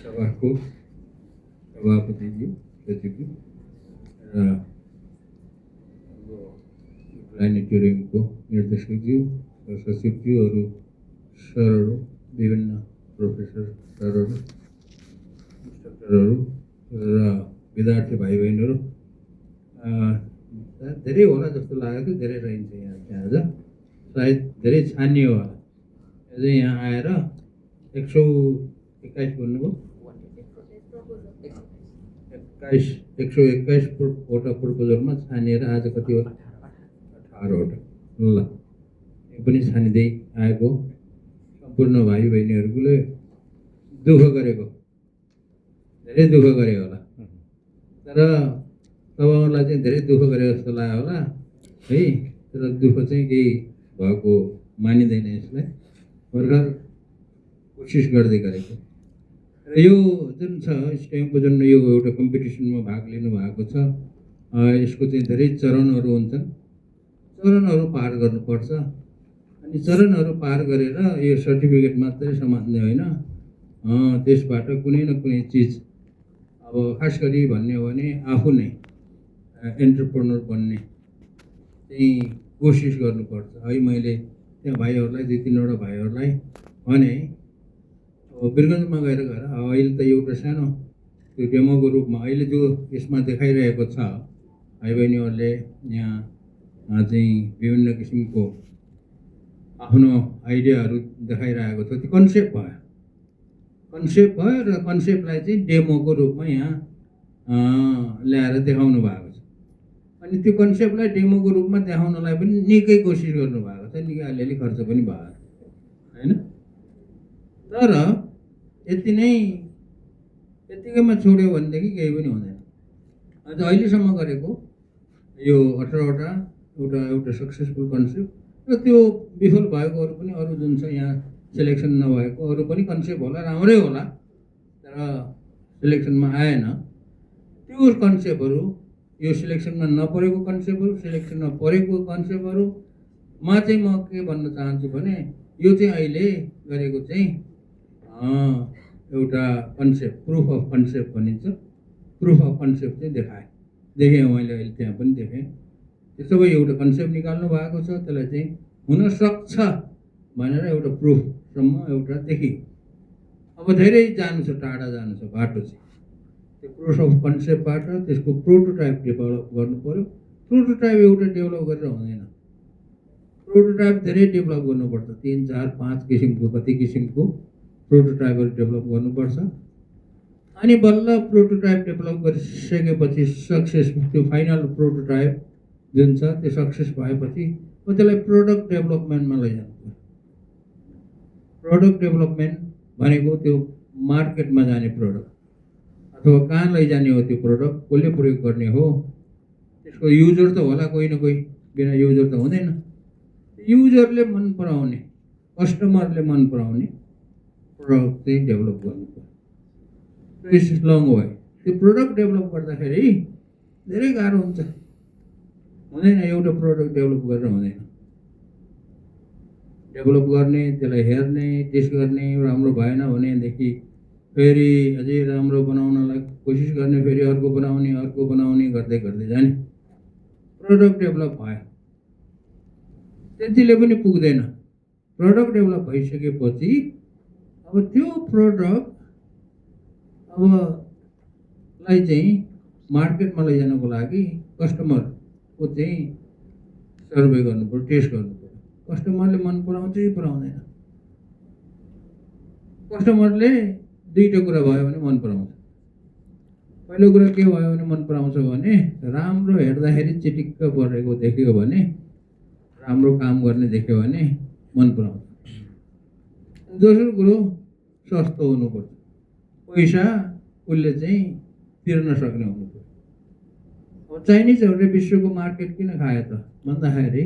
सभाको सभापतिज्यू सचिवज्यू र प्लानेटोरियमको निर्देशकज्यू र सचिवज्यूहरू, सरहरू, विभिन्न प्रोफेसर सरहरू, इन्स्ट्रक्टरहरू र विद्यार्थी भाइ बहिनीहरू, धेरै होला जस्तो लागेको थियो। धेरै रहन्छ यहाँ चाहिँ आज, सायद धेरै छानियो होला। अझै यहाँ आएर 121 भन्नुभयो, 121वटा प्रपोजलमा छानिएर आज कति होला? 18वटा। ल, यो पनि छानिँदै आएको सम्पूर्ण भाइ बहिनीहरूले दुःख गरेको, धेरै दुःख गरे होला। तर तपाईँहरूलाई चाहिँ धेरै दुःख गरे जस्तो लाग्यो होला है। तर दुःख चाहिँ केही भएको मानिँदैन। यसलाई भर्खर कोसिस गर्दै गरेको र यो जुन छ स्टेमको जुन यो एउटा कम्पिटिसनमा भाग लिनु भएको छ, यसको चाहिँ धेरै चरणहरू हुन्छन्। चरणहरू पार गर्नुपर्छ अनि चरणहरू पार गरेर यो सर्टिफिकेट मात्रै समात्ने होइन, त्यसबाट कुनै न कुनै चिज, अब खास गरी भन्ने हो भने आफू नै एन्टरप्रेन्योर बन्ने चाहिँ कोसिस गर्नुपर्छ है। मैले त्यहाँ भाइहरूलाई 2-3वटा भाइहरूलाई भने वीरगन्जमा गएर अहिले त एउटा सानो त्यो डेमोको रूपमा अहिले जो यसमा देखाइरहेको छ भाइ बहिनीहरूले यहाँ चाहिँ विभिन्न किसिमको आफ्नो आइडियाहरू देखाइरहेको छ। त्यो कन्सेप्ट भयो र कन्सेप्टलाई चाहिँ डेमोको रूपमा यहाँ ल्याएर देखाउनु भएको छ। अनि त्यो कन्सेप्टलाई डेमोको रूपमा देखाउनलाई पनि निकै कोसिस गर्नुभएको छ, निकै अलिअलि खर्च पनि भयो होइन। तर यतिकैमा छोड्यो भनेदेखि केही पनि हुँदैन। अझ अहिलेसम्म गरेको यो 18वटा एउटा सक्सेसफुल कन्सेप्ट र त्यो विफल भएको अरू जुन छ यहाँ सिलेक्सन नभएको अरू पनि कन्सेप्ट होला, राम्रै होला, तर सिलेक्सनमा आएन। त्यो कन्सेप्टहरू, यो सिलेक्सनमा नपरेको कन्सेप्टहरू, सिलेक्सनमा परेको कन्सेप्टहरूमा चाहिँ म के भन्न चाहन्छु भने यो चाहिँ अहिले गरेको चाहिँ एउटा कन्सेप्ट, प्रुफ अफ कन्सेप्ट भनिन्छ। प्रुफ अफ कन्सेप्ट चाहिँ देखेँ मैले अहिले त्यहाँ पनि देखेँ। त्यसो भए एउटा कन्सेप्ट निकाल्नु भएको छ, त्यसलाई चाहिँ हुनसक्छ भनेर एउटा प्रुफसम्म एउटा देखियो। अब धेरै जानु छ, टाढा जानु छ बाटो चाहिँ। त्यो प्रुफ अफ कन्सेप्टबाट त्यसको प्रोटोटाइप डेभलप गर्नु पऱ्यो। प्रोटोटाइप एउटा डेभलप गरेर हुँदैन, प्रोटोटाइप धेरै डेभलप गर्नुपर्छ। 3, 4, 5 किसिमको कति किसिमको प्रोटोटाइपहरू डेभलप गर्नुपर्छ। अनि बल्ल प्रोटोटाइप डेभलप गरिसकेपछि सक्सेस, त्यो फाइनल प्रोटोटाइप जुन छ त्यो सक्सेस भएपछि त्यसलाई प्रोडक्ट डेभलपमेन्टमा लैजानु पर्यो। प्रोडक्ट डेभलपमेन्ट भनेको त्यो मार्केटमा जाने प्रोडक्ट अथवा कहाँ लैजाने हो, त्यो प्रोडक्ट कसले प्रयोग गर्ने हो, त्यसको युजर त होला कोही न कोही, बिना युजर त हुँदैन। युजरले मन पराउने, कस्टमरले मन पराउने प्रोडक्ट चाहिँ डेभलप गर्नु पर्यो। It's long way. त्यो प्रोडक्ट डेभलप गर्दाखेरि धेरै गाह्रो हुन्छ, हुँदैन। एउटा प्रोडक्ट डेभलप गरेर हुँदैन। डेभलप गर्ने, त्यसलाई हेर्ने, टेस्ट गर्ने, राम्रो भएन भनेदेखि फेरि अझै राम्रो बनाउनलाई कोसिस गर्ने, फेरि अर्को बनाउने गर्दै जाने। प्रोडक्ट डेभलप भयो त्यतिले पनि पुग्दैन। प्रोडक्ट डेभलप भइसकेपछि अब त्यो प्रोडक्ट लाई चाहिँ मार्केटमा लैजानको लागि कस्टमरको चाहिँ सर्वे गर्नु पर्यो, टेस्ट गर्नु पर्यो। कस्टमरले मन पराउँछ कि पराउँदैन? कस्टमरले दुईवटा कुरा भयो भने मन पराउँछ। पहिलो कुरा के भयो भने मन पराउँछ भने राम्रो हेर्दाखेरि चिटिक्क परेको देख्यो भने, राम्रो काम गर्ने देख्यो भने मन पराउँछ। दोस्रो कुरो सस्तो हुनुपर्छ, पैसा उसले चाहिँ तिर्न सक्ने हुनुपर्छ। अब चाइनिजहरूले विश्वको मार्केट किन खायो त भन्दाखेरि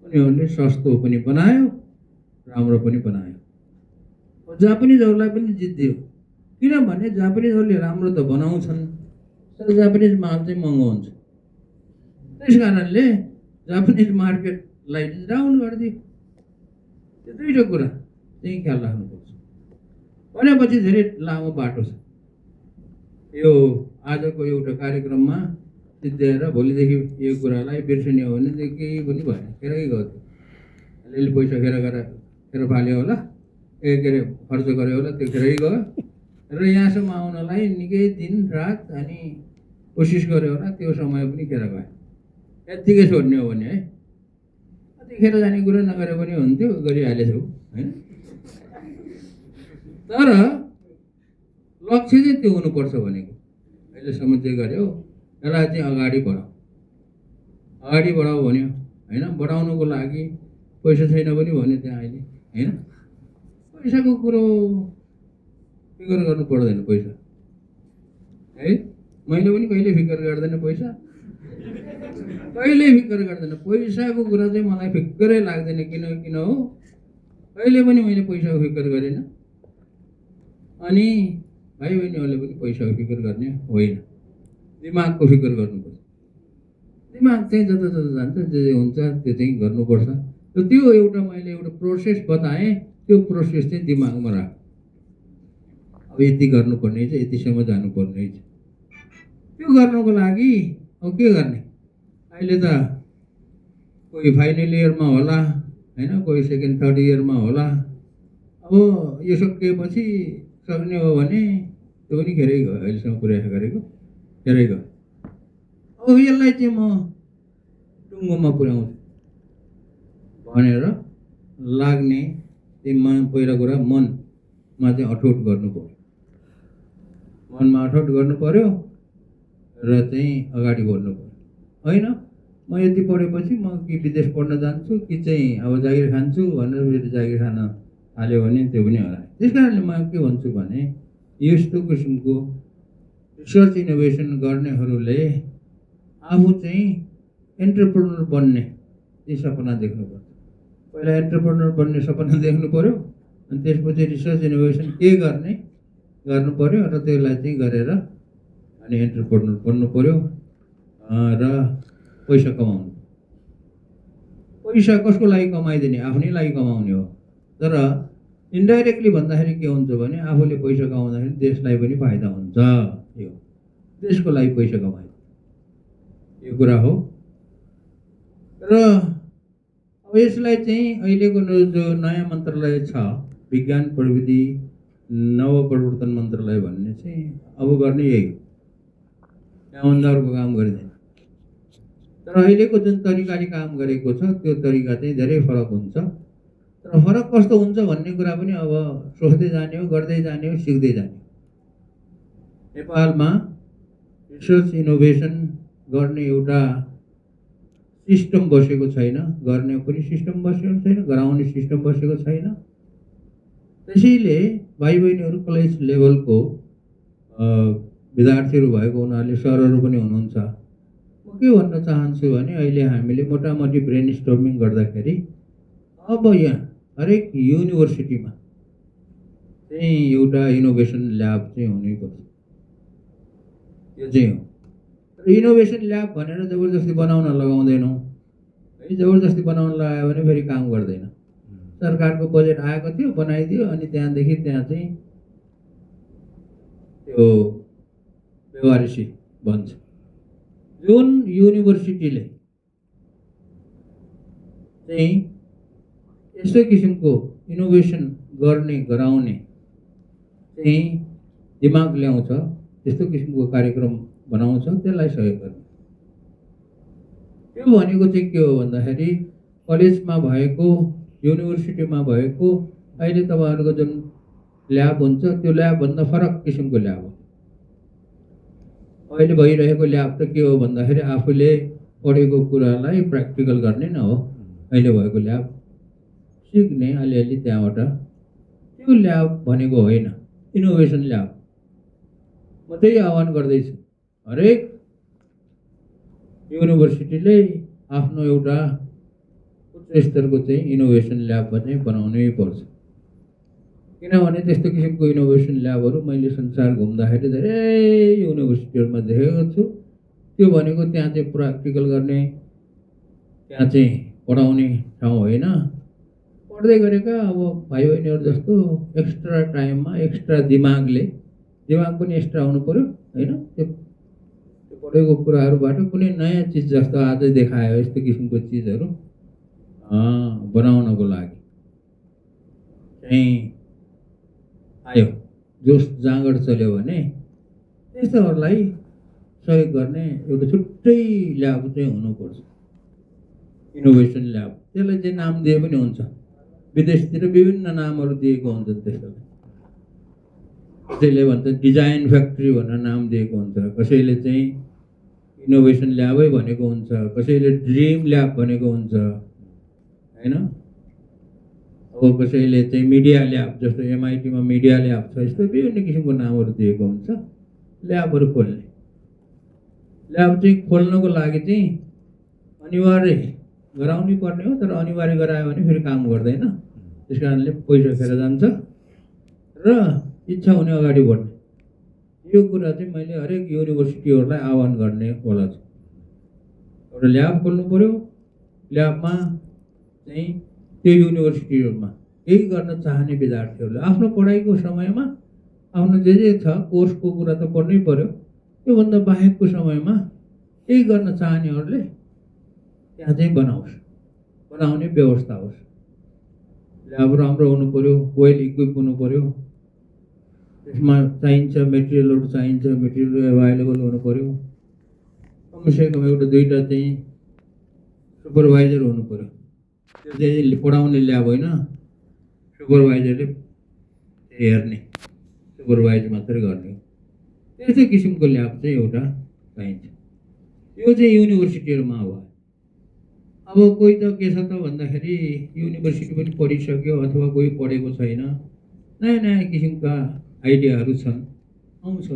उनीहरूले सस्तो पनि बनायो, राम्रो पनि बनायो। जापानिजहरूलाई पनि जित्दियो, किनभने जापानिजहरूले राम्रो त बनाउँछन् तर जापानिज माल चाहिँ महँगो हुन्छ। त्यस कारणले जापानिज मार्केटलाई डाउन गरिदियो। त्यो दुईवटा कुरा। चाहिँ ख्याल राख्नुपर्छ। भनेपछि धेरै लामो बाटो छ। यो आजको एउटा कार्यक्रममा सिद्ध्याएर भोलिदेखि यो कुरालाई बिर्सिने हो भने चाहिँ केही पनि भएन, खेरै गयो। अलिअलि पैसा खेर फाल्यो होला, के अरे खर्च गर्यो होला, त्यो खेरै गयो र यहाँसम्म आउनलाई निकै दिन रात अनि कोसिस गर्यो होला, त्यो समय पनि खेर गयो। यत्तिकै छोड्ने हो भने है, त्यतिखेर जाने कुरो नगरे पनि हुन्थ्यो, गरिहालेछौ होइन। तर लक्ष्य चाहिँ त्यो हुनुपर्छ भनेको। अहिलेसम्म जे गर्यो यसलाई चाहिँ अगाडि बढाऊ भन्यो होइन। बढाउनुको लागि पैसा छैन पनि भन्यो त्यहाँ अहिले होइन। पैसाको कुरो फिकर गर्नु पर्दैन, पैसा है। मैले पनि कहिले फिकर गर्दैन पैसा, कहिले फिकर गर्दैन पैसाको कुरा चाहिँ मलाई फिक्रै लाग्दैन। किन हो, कहिले पनि मैले पैसाको फिकर गरेन अनि भाइ बहिनीहरूले पनि पैसाको फिकर गर्ने होइन। दिमागको फिकर गर्नुपर्छ। दिमाग चाहिँ जता जान्छ, जे हुन्छ त्यो चाहिँ गर्नुपर्छ। र त्यो एउटा मैले एउटा प्रोसेस बताएँ, त्यो प्रोसेस चाहिँ दिमागमा राख। अब यति गर्नुपर्ने छ, यतिसम्म जानुपर्ने छ। त्यो गर्नको लागि अब के गर्ने? अहिले त कोही फाइनल इयरमा होला होइन, कोही सेकेन्ड थर्ड इयरमा होला। अब यो सकिएपछि सक्ने हो भने त्यो पनि खेरै गयो। अहिलेसम्म प्रयास गरेको खेरै गयो। अब यसलाई चाहिँ म टुङ्गोमा पुर्याउँछु भनेर लाग्ने चाहिँ पहिला कुरा मनमा चाहिँ अठोट गर्नु पर्यो। मनमा अठोट गर्नु पर्यो र चाहिँ अगाडि बढ्नु पर्यो। होइन म यति पढेपछि म कि विदेश पढ्न जान्छु कि चाहिँ अब जागिर खान्छु भनेर फेरि जागिर खान थाल्यो भने त्यो पनि होला। त्यस कारणले म के भन्छु भने यस्तो किसिमको रिसर्च इनोभेसन गर्नेहरूले आफू चाहिँ एन्टरप्रेन्योर बन्ने चाहिँ सपना देख्नुपर्छ। पहिला एन्टरप्रेन्योर बन्ने सपना देख्नु पर्यो अनि त्यसपछि रिसर्च इनोभेसन के गर्नु पर्यो र त्यसलाई चाहिँ गरेर अनि एन्टरप्रेन्योर बन्नु पर्यो र पैसा कमाउनु। पैसा कसको लागि कमाइदिने? आफ्नै लागि कमाउने हो। तर इन्डाइरेक्टली भन्दाखेरि के हुन्छ भने आफूले पैसा कमाउँदाखेरि देशलाई पनि फाइदा हुन्छ। यो देशको लागि पैसा कमाइ यो कुरा हो। र अब यसलाई चाहिँ अहिलेको जो नयाँ मन्त्रालय छ, विज्ञान प्रविधि नवप्रवर्तन मन्त्रालय भन्ने चाहिँ अब गर्ने यही हो। त्यहाँभन्दा अर्को काम गरिँदैन। तर अहिलेको जुन तरिकाले काम गरेको छ त्यो तरिका चाहिँ धेरै फरक हुन्छ। तर फरक कस्तो हुन्छ भन्ने कुरा पनि अब सोच्दै जाने हो, गर्दै जाने हो, सिक्दै जाने हो। नेपालमा रिसर्च इनोभेसन गर्ने एउटा सिस्टम बसेको छैन, गर्ने पनि सिस्टम बसेको छैन, गराउने सिस्टम बसेको छैन। त्यसैले भाइ बहिनीहरू कलेज लेभलको विद्यार्थीहरू भएको हुनाले सरहरू पनि हुनुहुन्छ। म के भन्न चाहन्छु भने अहिले हामीले मोटामोटी ब्रेन स्टर्मिङ गर्दाखेरि अब यहाँ हरेक युनिभर्सिटीमा चाहिँ एउटा इनोभेसन ल्याब चाहिँ हुनैपर्छ। यो चाहिँ हो। र इनोभेसन ल्याब भनेर जबरजस्ती बनाउन लगाउँदैनौँ है। जबरजस्ती बनाउन लगायो भने फेरि काम गर्दैन। सरकारको बजेट आएको थियो, बनाइदियो अनि त्यहाँदेखि त्यहाँ चाहिँ त्यो व्यवहारिसी भन्छ। जुन युनिभर्सिटीले चाहिँ यस्तो किसिमको इनोभेसन गर्ने गराउने चाहिँ दिमाग ल्याउँछ, त्यस्तो किसिमको कार्यक्रम बनाउँछ, त्यसलाई सहयोग गर्ने। त्यो भनेको चाहिँ के हो भन्दाखेरि कलेजमा भएको, युनिभर्सिटीमा भएको अहिले तपाईँहरूको जुन ल्याब हुन्छ त्यो ल्याबभन्दा फरक किसिमको ल्याब हो। अहिले भइरहेको ल्याब त के हो भन्दाखेरि आफूले पढेको कुरालाई प्र्याक्टिकल गर्ने न हो। अहिले भएको ल्याब सिक्ने अलिअलि त्यहाँबाट, त्यो ल्याब भनेको होइन, इनोभेसन ल्याब। म त्यही आह्वान गर्दैछु, हरेक युनिभर्सिटीले आफ्नो एउटा उच्च स्तरको चाहिँ इनोभेसन ल्याब चाहिँ बनाउनै पर्छ। किनभने त्यस्तो किसिमको इनोभेसन ल्याबहरू मैले संसार घुम्दाखेरि धेरै युनिभर्सिटीहरूमा देखेको छु। त्यो भनेको त्यहाँ चाहिँ प्र्याक्टिकल गर्ने, त्यहाँ चाहिँ पढाउने ठाउँ होइन। पढ्दै गरेका अब भाइ बहिनीहरू जस्तो एक्स्ट्रा टाइममा एक्स्ट्रा दिमाग पनि एक्स्ट्रा हुनु पऱ्यो होइन। त्यो पढेको कुराहरूबाट कुनै नयाँ चिज जस्तो आज देखायो यस्तो किसिमको चिजहरू बनाउनको लागि चाहिँ आयो जोस जाँगर चल्यो भने त्यस्तोहरूलाई सहयोग गर्ने एउटा छुट्टै ल्याब चाहिँ हुनुपर्छ, इनोभेसन ल्याब। त्यसलाई चाहिँ नाम दिए पनि हुन्छ, विदेशतिर विभिन्न नामहरू दिएको हुन्छ त्यसलाई। कसैले भन्छ डिजाइन फ्याक्ट्री भनेर नाम दिएको हुन्छ, कसैले चाहिँ इनोभेसन ल्याबै भनेको हुन्छ, कसैले ड्रिम ल्याब भनेको हुन्छ होइन। अब कसैले चाहिँ मिडिया ल्याब, जस्तो एमआइटीमा मिडिया ल्याब छ, यस्तो विभिन्न किसिमको नामहरू दिएको हुन्छ। ल्याबहरू खोल्ने, ल्याब चाहिँ खोल्नको लागि चाहिँ अनिवार्य गराउनै पर्ने हो, तर अनिवार्य गरायो भने फेरि काम गर्दैन। त्यस कारणले पैसा खेर जान्छ र इच्छा हुने अगाडि बढ्ने। यो कुरा चाहिँ मैले हरेक युनिभर्सिटीहरूलाई आह्वान गर्ने होला छ। एउटा ल्याब खोल्नु पऱ्यो, ल्याबमा चाहिँ त्यो युनिभर्सिटीहरूमा केही गर्न चाहने विद्यार्थीहरूले आफ्नो पढाइको समयमा आफ्नो जे छ कोर्सको कुरा त पढ्नै पऱ्यो, त्योभन्दा बाहेकको समयमा केही गर्न चाहनेहरूले त्यहाँ चाहिँ बनाउने व्यवस्था होस्। ल्याब राम्रो हुनु पऱ्यो, वेल इक्विप हुनु पऱ्यो, त्यसमा चाहिन्छ मेटेरियलहरू चाहिन्छ, मेटेरियल एभाइलेबल हुनु पऱ्यो। कमसेकम एउटा दुईवटा चाहिँ सुपरभाइजर हुनु पऱ्यो। त्यो चाहिँ पढाउने ल्याब होइन, सुपरभाइजरले हेर्ने, सुपरभाइज मात्रै गर्ने, त्यस्तै किसिमको ल्याब चाहिँ एउटा चाहिन्छ। यो चाहिँ युनिभर्सिटीहरूमा हो। अब कोही त के छ त भन्दाखेरि युनिभर्सिटी पनि पढिसक्यो अथवा कोही पढेको छैन, नयाँ नयाँ किसिमका आइडियाहरू छन्, आउँछ,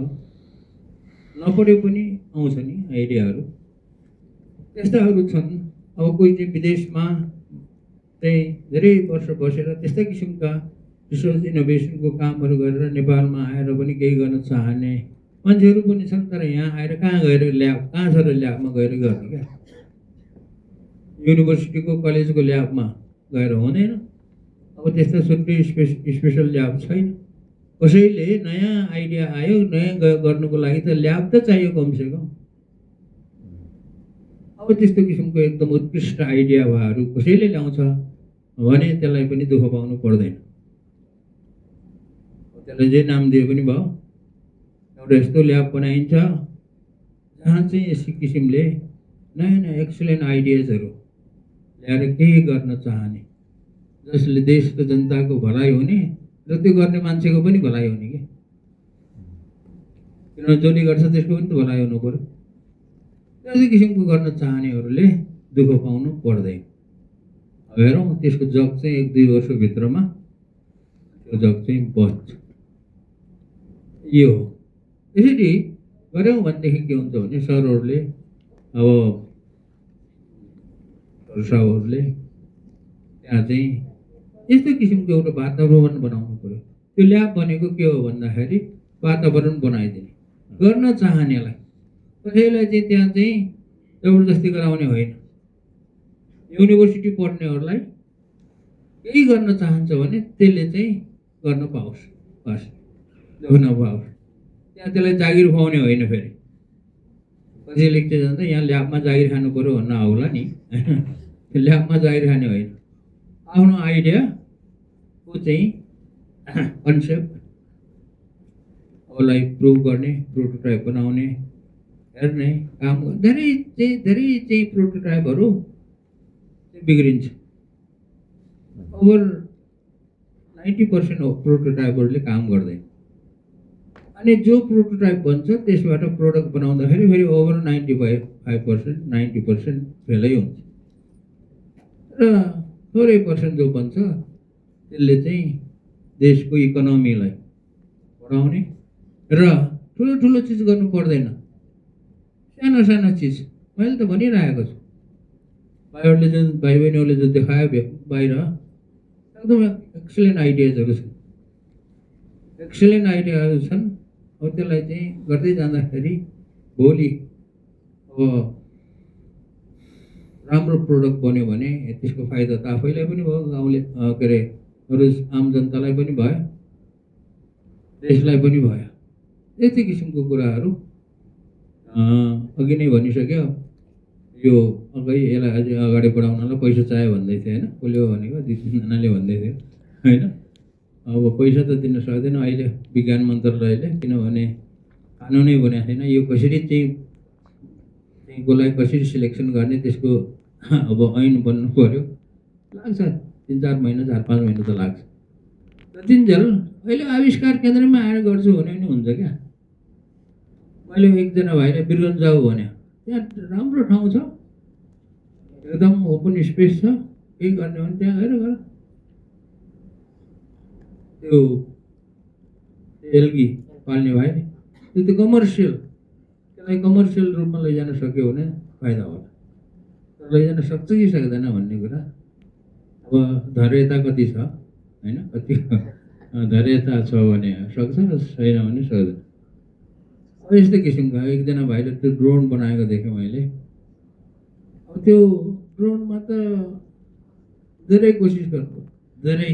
नपढे पनि आउँछ नि आइडियाहरू, त्यस्ताहरू छन्। अब कोही चाहिँ विदेशमा चाहिँ धेरै वर्ष बसेर त्यस्तै किसिमका रिसर्च इनोभेसनको कामहरू गरेर नेपालमा आएर पनि केही गर्न चाहने मान्छेहरू पनि छन्, तर यहाँ आएर कहाँ गएर ल्याब, कहाँ छ र ल्याबमा गएर गर्ने क्या? युनिभर्सिटीको कलेजको ल्याबमा गएर हुँदैन। अब त्यस्तो छुट्टै स्पेसल ल्याब छैन। कसैले नयाँ आइडिया आयो, नयाँ गर्नुको लागि त ल्याब त चाहियो कमसेकम। अब त्यस्तो किसिमको एकदम उत्कृष्ट आइडिया भएहरू कसैले ल्याउँछ भने त्यसलाई पनि दुःख पाउनु पर्दैन, त्यसलाई जे नाम दिए पनि भयो। एउटा यस्तो ल्याब बनाइन्छ जहाँ चाहिँ यस किसिमले नयाँ नयाँ एक्सलेन्ट आइडियाजहरू ल्याएर केही गर्न चाहने, जसले देशको जनताको भलाइ हुने र त्यो गर्ने मान्छेको पनि भलाइ हुने कि, किनभने जसले गर्छ त्यसको पनि त भलाइ हुनु पऱ्यो। त्यस्तै किसिमको गर्न चाहनेहरूले दुःख पाउनु पर्दैन। हेरौँ त्यसको जग चाहिँ 1-2 वर्षभित्रमा त्यो जग चाहिँ बच्छ। यो हो। यसरी गऱ्यौँ भनेदेखि के हुन्छ भने सरहरूले अब सरसाहरूले त्यहाँ चाहिँ यस्तो किसिमको एउटा वातावरण बनाउनु पऱ्यो। त्यो ल्याब भनेको के हो भन्दाखेरि वातावरण बनाइदिने, गर्न चाहनेलाई, कसैलाई चाहिँ त्यहाँ चाहिँ जबरजस्ती गराउने होइन। युनिभर्सिटी पढ्नेहरूलाई केही गर्न चाहन्छ भने त्यसले चाहिँ गर्न पाओस्, बस दुःख नपाओस्। त्यहाँ त्यसलाई जागिर खुवाउने होइन। फेरि कसैले के जान्छ यहाँ ल्याबमा जागिर खानु पऱ्यो भन्न आउला नि ल्याबमा जागिर खाने होइन, आफ्नो आइडियाको चाहिँ कन्सेप्ट अरूलाई प्रुभ गर्ने, प्रोटोटाइप बनाउने, हेर्ने काम धेरै चाहिँ प्रोटोटाइपहरू बिग्रिन्छ। ओभर 90% अफ प्रोटोटाइपहरूले काम गर्दैन, अनि जो प्रोटोटाइप बन्छ त्यसबाट प्रोडक्ट बनाउँदाखेरि फेरि ओभर 90% फेलै हुन्छ र थोरै पर्सेन्ट जो बन्छ त्यसले चाहिँ देशको इकोनोमीलाई बढाउने र ठुलो चिज गर्नु पर्दैन, सानो चिज मैले त भनिरहेको छु। भाइ बहिनीहरूले जो देखायो बाहिर एकदम एक्सलेन्ट आइडियाजहरू छन्, एक्सलेन्ट आइडियाहरू छन्। अब त्यसलाई चाहिँ गर्दै जाँदाखेरि भोलि अब राम्रो प्रोडक्ट बन्यो भने त्यसको फाइदा त आफैलाई पनि भयो, गाउँले के अरे अरू आम जनतालाई पनि भयो, देशलाई पनि भयो। यस्तै किसिमको कुराहरू अघि नै भनिसक्यो। यो यसलाई अझै अगाडि बढाउनलाई पैसा चाहियो भन्दै थियो होइन, कसले हो भनेको 2-3जनाले भन्दै थियो होइन। अब पैसा त दिन सक्दैन अहिले विज्ञान मन्त्रालयले, किनभने कानुनै बनाएको छैन यो कसरी चाहिँ कसलाई कसरी सिलेक्सन गर्ने, त्यसको अब ऐन बन्नु पर्यो, लाग्छ 3-4 महिना 4-5 महिना त लाग्छ। जतिन्जेल अहिले आविष्कार केन्द्रमा आएर गर्छु भने पनि हुन्छ क्या। मैले एकजना भाइले बिरगन्ज जाऊ भने, त्यहाँ राम्रो ठाउँ छ, एकदम ओपन स्पेस छ, केही गर्ने भने त्यहाँ गएर गर। त्यो एल्गी पाल्ने भाइले त्यो त कमर्सियल, त्यसलाई कमर्सियल रूपमा लैजान सक्यो भने फाइदा होला। तर लैजान सक्छ कि सक्दैन भन्ने कुरा। अब धैर्यता कति छ होइन, कति धैर्यता छ भने सक्छ, छैन भने सक्दैन। यस्तै किसिमको एकजना भाइले त्यो ड्रोन बनाएको देखेँ मैले। अब त्यो ड्रोनमा त धेरै कोसिस गर्नु, धेरै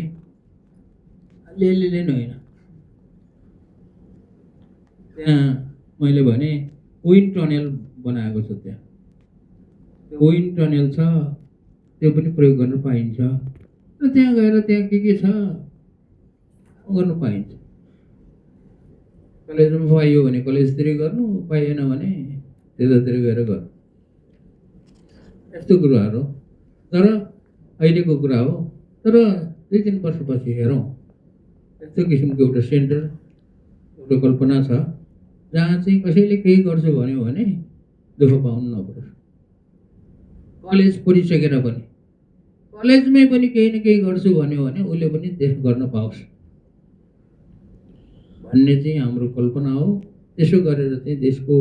अलिअलिले नै होइन। त्यहाँ मैले भने विन्ड टनल बनाएको छ, त्यहाँ त्यो विन्ड टनल छ, त्यो पनि प्रयोग गर्न पाइन्छ। र त्यहाँ गएर त्यहाँ के छ गर्नु पाइन्छ। कलेजमा पाइयो भने कलेजतिर गर्नु, पाइएन भने त्यतातिर गएर गर्नु, यस्तो कुराहरू। तर अहिलेको कुरा हो। तर 2-3 वर्षपछि हेरौँ यस्तो किसिमको एउटा सेन्टर, एउटा कल्पना छ जहाँ चाहिँ कसैले केही गर्छु भन्यो भने दुःख पाउनु नपरोस्। कलेज पढिसकेर पनि, कलेजमै पनि केही न केही गर्छु भन्यो भने उसले पनि देश गर्न पाओस् भन्ने चाहिँ हाम्रो कल्पना हो। त्यसो गरेर चाहिँ देशको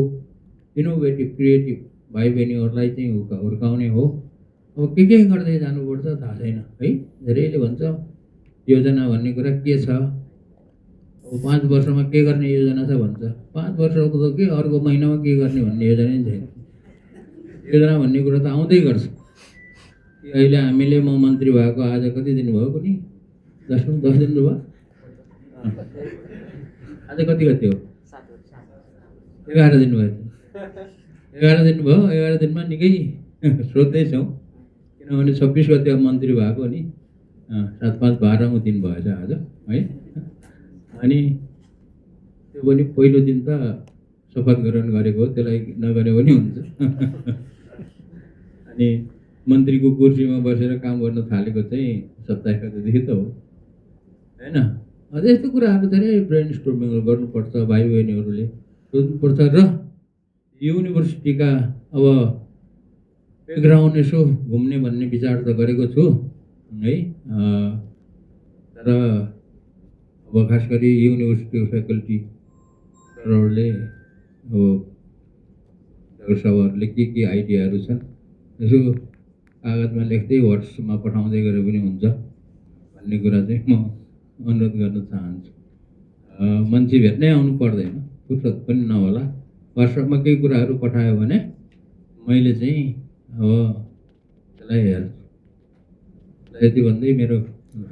इनोभेटिभ क्रिएटिभ भाइ बहिनीहरूलाई चाहिँ हुर्काउने हो। अब के गर्दै जानुपर्छ थाहा छैन है। धेरैले भन्छ योजना भन्ने कुरा के छ, अब 5 वर्षमा के गर्ने योजना छ भन्छ। 5 वर्षको त के, अर्को महिनामा के गर्ने भन्ने योजना नै छैन। योजना भन्ने कुरा त आउँदै गर्छ। अहिले हामीले म मन्त्री भएको आज कति दिन भयो पनि, 10 दिन भयो। आज कति हो? 11 दिन भयो। 11 दिन भयो। 11 दिनमा निकै सोध्दैछौँ, किनभने 26 गते मन्त्री भएको नि, 7-5-12औं दिन भएछ आज है। अनि त्यो पनि पहिलो दिन त शपथ ग्रहण गरेको हो, त्यसलाई नगरे पनि हुन्छ। अनि मन्त्रीको कुर्सीमा बसेर काम गर्न थालेको चाहिँ 27 गतेदेखि त हो होइन। अझ यस्तो कुराहरू धेरै ब्रेन स्टोर्मिङ गर्नुपर्छ, भाइ बहिनीहरूले सोध्नुपर्छ। र युनिभर्सिटीका अब ब्याकग्राउन्ड यसो घुम्ने भन्ने विचार त गरेको छु है। तर अब खास गरी युनिभर्सिटीको फ्याकल्टी सरहरूले, अब सबहरूले के आइडियाहरू छन् यसो कागजमा लेख्दै व्हाट्सएपमा पठाउँदै गरे पनि हुन्छ भन्ने कुरा चाहिँ म अनुरोध गर्न चाहन्छु। मान्छे भेट्नै आउनु पर्दैन, फुर्सद पनि नहोला, व्हाट्सएपमा केही कुराहरू पठायो भने मैले चाहिँ अब त्यसलाई हेर्छु। यति भन्दै मेरो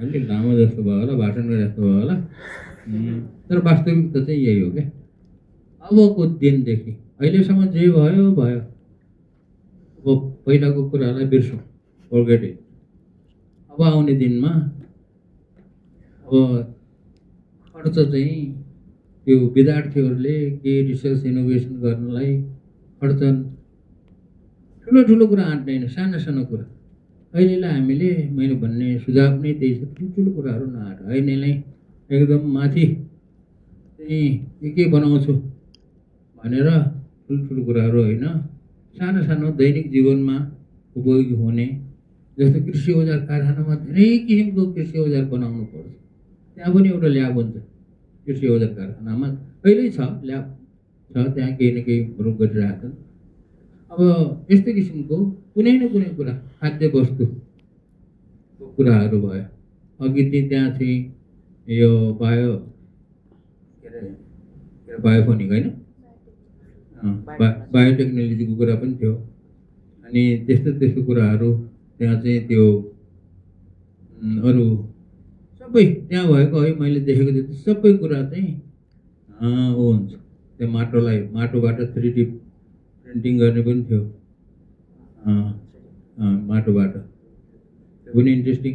अलिक लामो जस्तो भयो होला, भाषण गरे जस्तो भयो होला। तर वास्तविकता चाहिँ यही हो क्या। अबको दिनदेखि अहिलेसम्म जे भयो भयो, अब पहिलाको कुरालाई बिर्सौँ, फर्गेट इट। अब आउने दिनमा अब खर्च चाहिँ त्यो विद्यार्थीहरूले केही रिसर्च इनोभेसन गर्नलाई खर्च ठुलो कुरा आँट्दैन, सानो कुरा। अहिलेलाई हामीले, मैले भन्ने सुझाव नै त्यही छ, ठुलो कुराहरू नआँट। अहिलेलाई एकदम माथि चाहिँ के बनाउँछु भनेर ठुलो कुराहरू होइन, सानो दैनिक जीवनमा उपयोगी हुने, जस्तो कृषि औजार कारखानामा धेरै किसिमको कृषि औजार बनाउनु पर्छ। त्यहाँ पनि एउटा ल्याब हुन्छ कृषि औजार कारखानामा, कहिल्यै छ ल्याब छ, त्यहाँ केही न केही प्रयोग गरिरहेछन्। अब यस्तै किसिमको कुनै न कुनै कुरा, खाद्य वस्तुको कुराहरू भयो। अघि त्यहाँ चाहिँ यो बायोफोनिक होइन, बायोटेक्नोलोजीको कुरा पनि थियो। अनि त्यस्तो त्यस्तो कुराहरू त्यहाँ चाहिँ त्यो अरू सबै त्यहाँ भएको है मैले देखेको जति सबै कुरा चाहिँ ऊ हुन्छ। त्यो माटोबाट 3D प्रिन्टिङ गर्ने पनि थियो माटोबाट, त्यो पनि इन्ट्रेस्टिङ।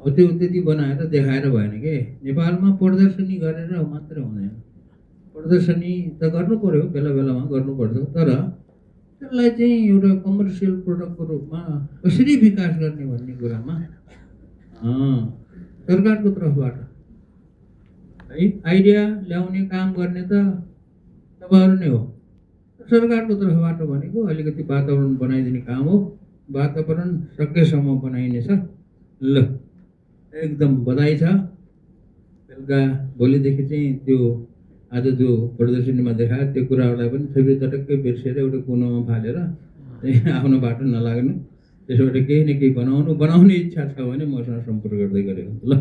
अब त्यो त्यति बनाएर देखाएर भएन के, नेपालमा प्रदर्शनी गरेर मात्रै हुँदैन। प्रदर्शनी त गर्नु पर्यो, बेला बेलामा गर्नुपर्छ, तर त्यसलाई चाहिँ एउटा कमर्सियल प्रोडक्टको रूपमा कसरी विकास गर्ने भन्ने कुरामा सरकारको तर्फबाट है आइडिया ल्याउने काम गर्ने त तपाईँहरू नै हो। सरकारको तर्फबाट भनेको अलिकति वातावरण बनाइदिने काम हो। वातावरण सकेसम्म बनाइनेछ। ल एकदम बधाई छ। बेलुका भोलिदेखि चाहिँ त्यो आज जो प्रदर्शनीमा देखायो त्यो कुराहरूलाई पनि थोरै चटक्कै बिर्सेर एउटा कुनोमा फालेर आफ्नो बाटो नलाग्नु। त्यसबाट केही न केही बनाउने इच्छा छ भने मसँग सम्पर्क गर्दै गरेको ल।